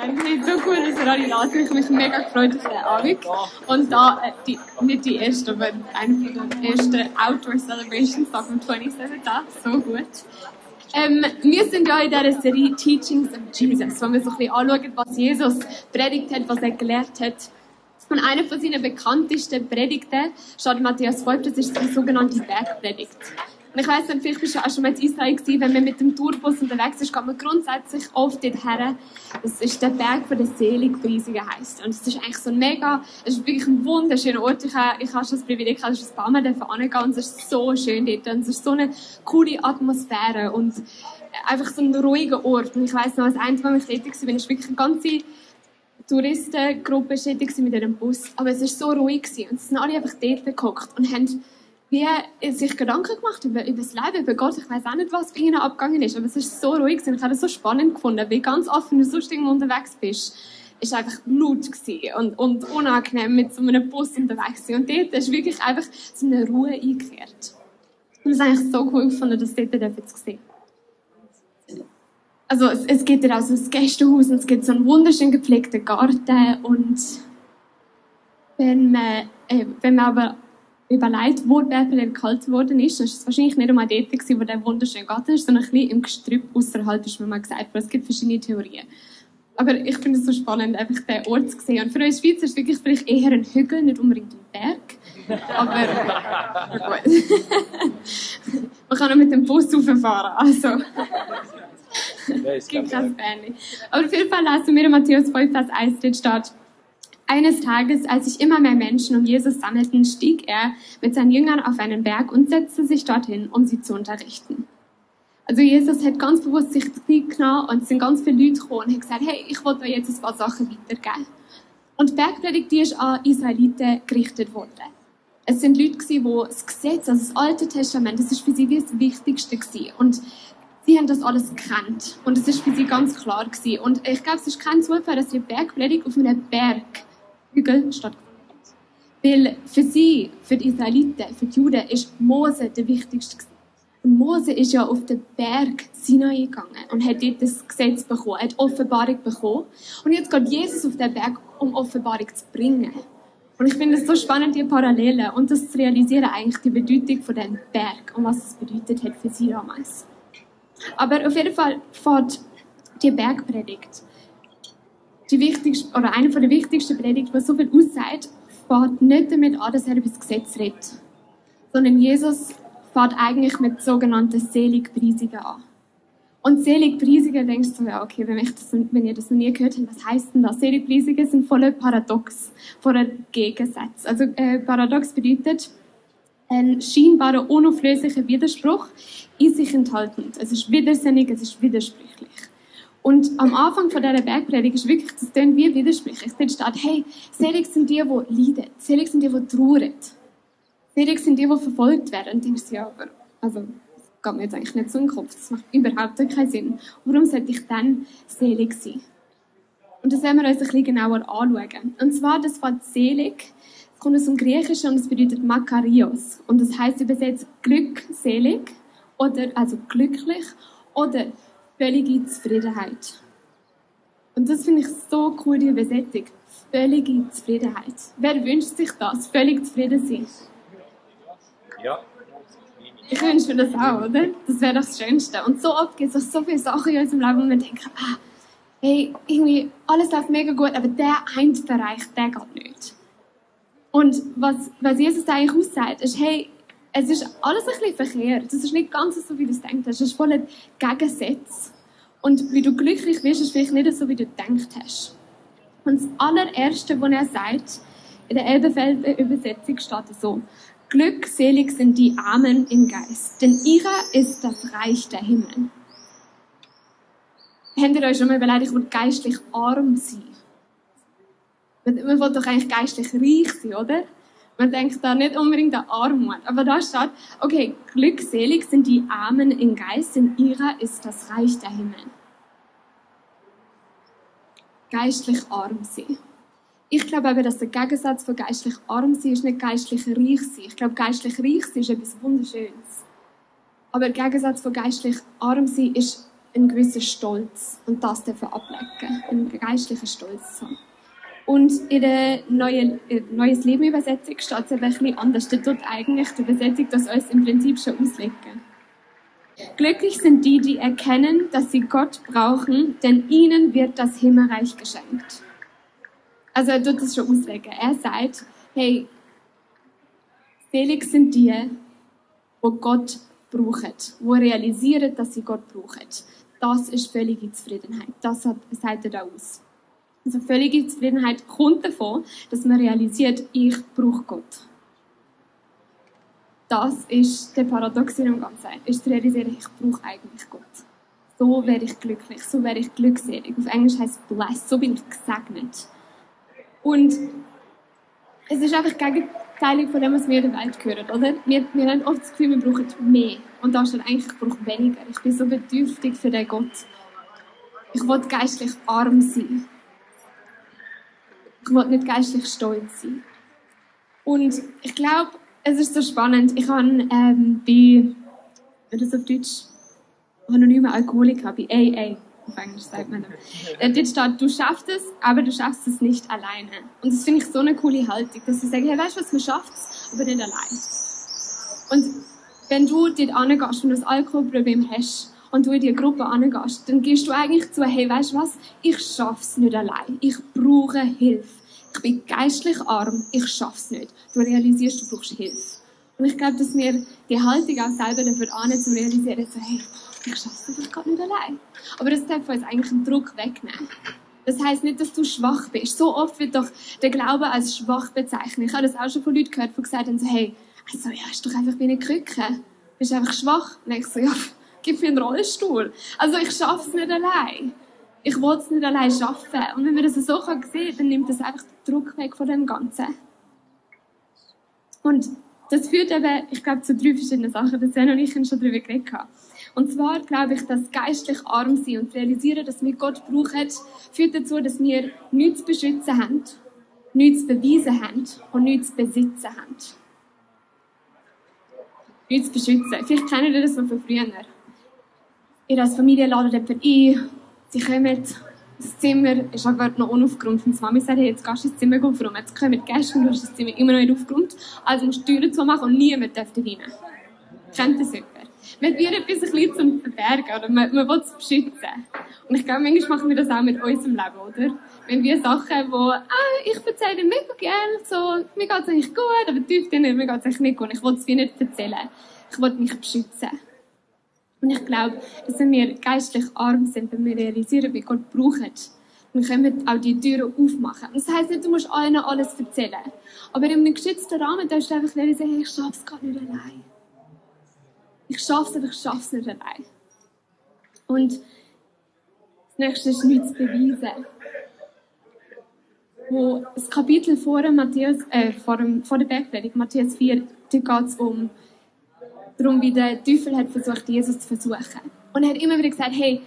Eigentlich so cool, dass ihr alle da seid. Ich habe mich mega gefreut auf den Abend. Und da, nicht die erste, aber eine von den ersten Outdoor Celebrations, Tag um 27 da. So gut. Wir sind ja in dieser Serie Teachings of Jesus, wo wir so ein bisschen anschauen, was Jesus predigt hat, was er gelehrt hat. Und eine von seinen bekanntesten Predigten steht in Matthäus 5, das ist die sogenannte Bergpredigt. Und ich weiss nicht, vielleicht bist du auch schon mal in Israel gewesen, wenn man mit dem Tourbus unterwegs ist, geht man grundsätzlich oft dorthin. Das ist der Berg von der Seligpreisungen heisst. Und es ist eigentlich so es ist wirklich ein wunderschöner Ort. Ich habe schon das Privileg, dass ich ein paar Mal hingehen und es ist so schön dort. Und es ist so eine coole Atmosphäre und einfach so ein ruhiger Ort. Und ich weiss noch, als eins Mal ich dort war, bin ich wirklich eine ganze Touristengruppe mit einem Bus. Aber es war so ruhig gewesen. Und sie sind alle einfach dort gehockt und haben sich Gedanken gemacht über das Leben, über Gott. Ich weiss auch nicht, was bei ihnen abgegangen ist, aber es ist so ruhig gewesen. Ich habe das so spannend gefunden, weil ganz oft, wenn du sonst irgendwo unterwegs bist, ist einfach laut gewesen und unangenehm mit so einem Bus unterwegs gewesen. Und dort ist wirklich einfach so eine Ruhe eingekehrt. Und es ist eigentlich so cool gefunden, das dort zu sehen. Also es gibt ja auch so ein Gästehaus und es gibt so einen wunderschön gepflegten Garten und wenn man aber überlegt, wo der Bergpredigt gehalten worden ist, dann ist es wahrscheinlich nicht einmal dort gewesen, wo der wunderschöne Garten ist, sondern ein bisschen im Gestrüpp außerhalb, ist mir mal gesagt worden. Es gibt verschiedene Theorien. Aber ich finde es so spannend, einfach den Ort zu sehen. Und für uns Schweizer ist es wirklich vielleicht eher ein Hügel, nicht unbedingt ein Berg. Aber gut. Man kann auch mit dem Bus rauffahren, also. Es gibt kein Fan. Aber auf jeden Fall lesen wir in Matthäus 5, Vers 1, dort steht: Eines Tages, als sich immer mehr Menschen um Jesus sammelten, stieg er mit seinen Jüngern auf einen Berg und setzte sich dorthin, um sie zu unterrichten. Also Jesus hat ganz bewusst sich Zeit genommen und es sind ganz viele Leute gekommen und hat gesagt, hey, ich will euch jetzt ein paar Sachen weitergeben. Und die Bergpredigt, die ist an Israeliten gerichtet worden. Es sind Leute gewesen, die das Gesetz, also das Alte Testament, das ist für sie wie das Wichtigste gewesen. Und sie haben das alles gekannt. Und es ist für sie ganz klar gewesen. Und ich glaube, es ist kein Zufall, dass die Bergpredigt auf einem Berghügel stattgefunden hat. Weil für sie, für die Israeliten, für die Juden, ist Mose der Wichtigste gewesen. Und Mose ist ja auf den Berg Sinai gegangen und hat dort das Gesetz bekommen, hat Offenbarung bekommen. Und jetzt geht Jesus auf den Berg, um Offenbarung zu bringen. Und ich finde es so spannend, die Parallelen und das zu realisieren, eigentlich die Bedeutung von diesem Berg und was es bedeutet hat für sie damals. Aber auf jeden Fall fährt die Bergpredigt, die wichtigste, oder eine der wichtigsten Predigten, die so viel aussagt, fährt nicht damit an, dass er über das Gesetz redet, sondern Jesus fährt eigentlich mit sogenannten Seligpreisungen an. Und Seligpreisungen, denkst du so, ja, okay, wenn ihr das noch nie gehört habt, was heisst denn das? Seligpreisungen sind voller Paradox, voller Gegensätze. Also Paradox bedeutet ein scheinbarer, unauflöslicher Widerspruch in sich enthalten. Es ist widersinnig, es ist widersprüchlich. Und am Anfang von dieser Bergpredigt ist wirklich, das klingt wie widersprüchlich. Dort steht, hey, selig sind die leiden, selig sind die trauern. Selig sind die verfolgt werden. Und denkst du, ja, aber, also, das geht mir jetzt eigentlich nicht so in den Kopf. Das macht überhaupt keinen Sinn. Warum sollte ich dann selig sein? Und das werden wir uns ein bisschen genauer anschauen. Und zwar, das Wort selig, das kommt aus dem Griechischen und es bedeutet Makarios. Und das heisst übersetzt glückselig, oder, also glücklich, oder völlige Zufriedenheit. Und das finde ich so cool, die Übersetzung. Völlige Zufriedenheit. Wer wünscht sich das? Völlig zufrieden sein? Ja. Ich wünsche mir das auch, oder? Das wäre doch das Schönste. Und so oft gibt es so viele Sachen in unserem Leben, wo wir denken, hey, irgendwie, alles läuft mega gut, aber der eine Bereich, der geht nicht. Und was Jesus da eigentlich aussagt, ist, hey, es ist alles ein bisschen verkehrt. Das ist nicht ganz so, wie du es denkst. Es ist voller Gegensätze. Und wie du glücklich wirst, ist vielleicht nicht so, wie du gedacht hast. Und das allererste, was er sagt, in der Elberfelder Übersetzung steht so: Glückselig sind die Armen im Geist, denn ihrer ist das Reich der Himmel. Habt ihr euch schon mal überlegt, ich will geistlich arm sein? Man will doch eigentlich geistlich reich sein, oder? Man denkt da nicht unbedingt an Armut. Aber da steht, okay, glückselig sind die Armen im Geist, denn ihrer ist das Reich der Himmel. Geistlich arm sein. Ich glaube aber, dass der Gegensatz von geistlich arm sein ist nicht geistlich reich sein. Ich glaube, geistlich reich sein ist etwas Wunderschönes. Aber der Gegensatz von geistlich arm sein ist einen gewissen Stolz und das dürfen ablegen, einen geistlichen Stolz zu haben. Und in der Neues Leben Übersetzung steht es ein bisschen anders. Da tut eigentlich die Übersetzung das uns im Prinzip schon auslegen. Glücklich sind die, die erkennen, dass sie Gott brauchen, denn ihnen wird das Himmelreich geschenkt. Also er tut das schon auslegen. Er sagt, hey, selig sind die, die Gott brauchen, die realisieren, dass sie Gott brauchen. Das ist völlige Zufriedenheit. Das sagt er da aus. Also völlige Zufriedenheit kommt davon, dass man realisiert, ich brauche Gott. Das ist der Paradox in dem Ganzen. Ist zu realisieren, ich brauche eigentlich Gott. So werde ich glücklich, so werde ich glückselig. Auf Englisch heißt es blessed, so bin ich gesegnet. Und es ist einfach gegenteilig von dem, was wir in der Welt hören, oder? Wir haben oft das Gefühl, wir brauchen mehr. Und da steht eigentlich, ich brauche weniger. Ich bin so bedürftig für den Gott. Ich will geistlich arm sein. Ich will nicht geistlich stolz sein. Und ich glaube, es ist so spannend. Ich habe wie das auf Deutsch, anonyme Alkoholiker, bei AA, auf Englisch sagt man das. Dort steht, du schaffst es, aber du schaffst es nicht alleine. Und das finde ich so eine coole Haltung, dass sie sagen, hey, weißt du was, man schafft es, aber nicht allein. Und wenn du dort angehst, wenn du ein Alkoholproblem hast, und du in die Gruppe angehst, dann gehst du eigentlich zu, hey, weißt du was, ich schaff's nicht allein. Ich brauche Hilfe. Ich bin geistlich arm, ich schaff's nicht. Du realisierst, du brauchst Hilfe. Und ich glaube, dass wir die Haltung auch selber dafür annehmen, zu realisieren, so, hey, ich schaff's einfach gerade nicht allein. Aber das darf uns eigentlich einen Druck wegnehmen. Das heisst nicht, dass du schwach bist. So oft wird doch der Glaube als schwach bezeichnet. Ich habe das auch schon von Leuten gehört, die gesagt haben, so, hey, also, ja, ist doch einfach wie eine Krücke. Du bist einfach schwach. Und ich so, ja, gib mir einen Rollstuhl. Also ich schaffe es nicht allein. Ich will es nicht allein schaffen. Und wenn man das so sehen kann, dann nimmt das einfach den Druck weg von dem Ganzen. Und das führt eben, ich glaube, zu 3 verschiedenen Sachen. Das Sven und ich schon darüber geredet haben. Und zwar glaube ich, dass geistlich arm sein und realisieren, dass wir Gott brauchen, führt dazu, dass wir nichts zu beschützen haben, nichts zu beweisen haben und nichts zu besitzen haben. Nichts zu beschützen. Vielleicht kennt ihr das noch von früher. Ihr als Familie ladet jemanden ein, sie kommen, das Zimmer ist aber noch unaufgeräumt. Und die Mami sagt, hey, jetzt gehst du ins Zimmer aufräumen. Jetzt kommen Gäste und du hast das Zimmer immer noch nicht aufgeräumt. Also musst du die Türen zumachen und niemand darf da rein. Kennt das jemand? Man hat etwas ein bisschen zum Verbergen, oder man will es beschützen. Und ich glaube, manchmal machen wir das auch mit unserem Leben, oder? Wenn wir Sachen, wo, ich erzähle dir mega gerne, so, mir geht es eigentlich gut, aber tief drin, mir geht es eigentlich nicht gut. Ich will es wie nicht erzählen. Ich will mich beschützen. Und ich glaube, dass wenn wir geistlich arm sind, wenn wir realisieren, wie Gott braucht, dann können wir auch die Türen aufmachen. Und das heisst nicht, du musst allen alles erzählen. Aber in einem geschützten Rahmen darfst du einfach realisieren, hey, ich schaffe es gar nicht allein. Ich schaffe es, aber ich schaffe es nicht allein. Und das nächste ist nichts zu beweisen. Wo das Kapitel vor der Bergpredigt, Matthäus 4, da geht es darum, wie der Teufel hat versucht, Jesus zu versuchen. Und er hat immer wieder gesagt, hey,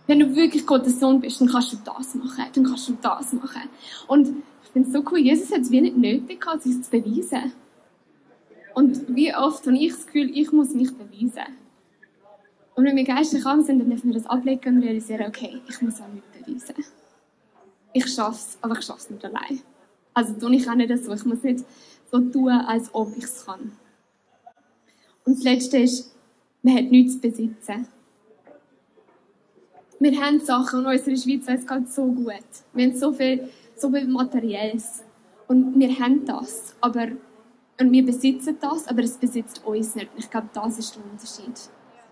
wenn du wirklich Gottes Sohn bist, dann kannst du das machen, dann kannst du das machen. Und ich finde es so cool, Jesus hat es wie nicht nötig gehabt, sich zu beweisen. Und wie oft habe ich das Gefühl, ich muss mich beweisen. Und wenn wir geistlich arm sind, dann dürfen wir das ablegen und realisieren, okay, ich muss auch nicht beweisen. Ich schaffe es, aber ich schaffe es nicht allein. Also tue ich auch nicht so. Ich muss nicht so tun, als ob ich es kann. Und das Letzte ist, man hat nichts zu besitzen. Wir haben Sachen in unserer Schweiz, es geht so gut. Wir haben so viel Materielles. Und wir haben das, und wir besitzen das, aber es besitzt uns nicht. Ich glaube, das ist der Unterschied.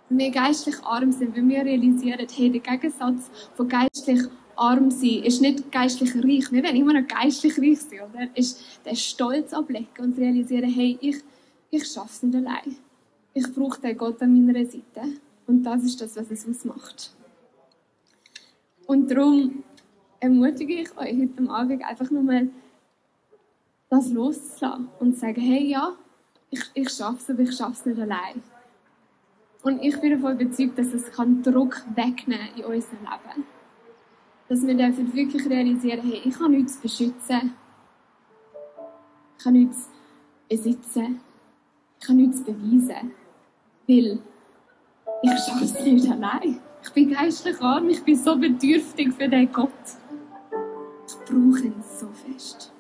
Wenn wir geistlich arm sind, wenn wir realisieren, hey, der Gegensatz von geistlich arm sein ist nicht geistlich reich. Wir wollen immer noch geistlich reich sein, oder? Ist den Stolz ablegen und realisieren, hey, ich schaffe es nicht allein. Ich brauche den Gott an meiner Seite. Und das ist das, was es ausmacht. Und darum ermutige ich euch heute Abend einfach nur mal, das loszulassen und zu sagen, hey, ja, ich schaffe es, aber ich schaffe es nicht allein. Und ich bin davon überzeugt, dass es Druck wegnehmen kann in unserem Leben. Dass wir dürfen wirklich realisieren, hey, ich kann nichts beschützen. Ich kann nichts besitzen. Ich kann nichts beweisen. Weil ich schaffe es nicht allein. Ich bin geistlich arm, ich bin so bedürftig für den Gott. Ich brauche ihn so fest.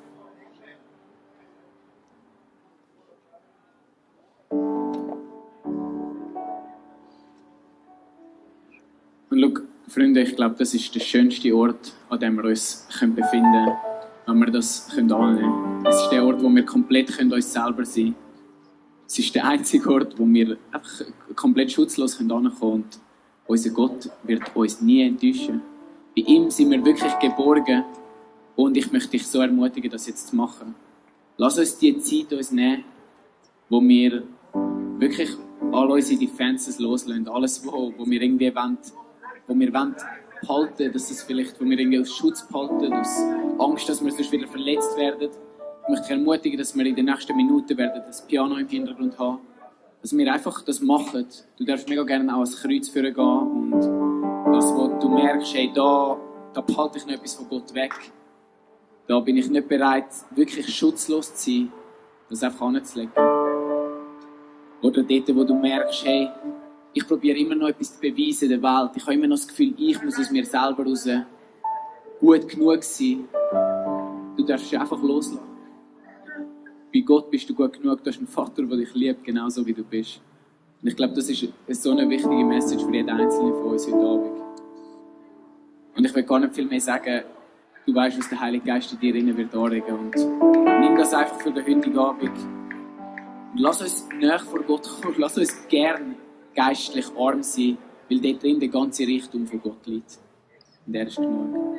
Und schau, Freunde, ich glaube, das ist der schönste Ort, an dem wir uns befinden können, wenn wir das annehmen können. Es ist der Ort, wo wir komplett uns selber sein können. Es ist der einzige Ort, wo wir einfach komplett schutzlos hinkommen können. Und unser Gott wird uns nie enttäuschen. Bei ihm sind wir wirklich geborgen. Und ich möchte dich so ermutigen, das jetzt zu machen. Lass uns die Zeit uns nehmen, wo wir wirklich all unsere Defenses loslassen. Alles, wo wir irgendwie wollen, wo wir wollen behalten, dass es vielleicht, wo wir irgendwie aus Schutz behalten, aus Angst, dass wir sonst wieder verletzt werden. Ich möchte dich ermutigen, dass wir in den nächsten Minuten werden das Piano im Hintergrund haben. Dass wir einfach das machen. Du darfst mega gerne auch ans Kreuz führen gehen und das, wo du merkst, hey, da behalte ich noch etwas von Gott weg. Da bin ich nicht bereit, wirklich schutzlos zu sein, das einfach anzulegen. Oder dort, wo du merkst, hey, ich probiere immer noch etwas zu beweisen in der Welt. Ich habe immer noch das Gefühl, ich muss aus mir selber raus gut genug sein. Du darfst einfach loslassen. Bei Gott bist du gut genug. Du hast einen Vater, der dich liebt, genauso wie du bist. Und ich glaube, das ist so eine wichtige Message für jeden Einzelnen von uns heute Abend. Und ich will gar nicht viel mehr sagen. Du weißt, was der Heilige Geist in dir innen wird anregen. Und nimm das einfach für den heutigen Abend. Und lass uns näher vor Gott kommen. Lass uns gerne geistlich arm sein, weil dort drin der ganze Reichtum von Gott liegt. Und er ist genug.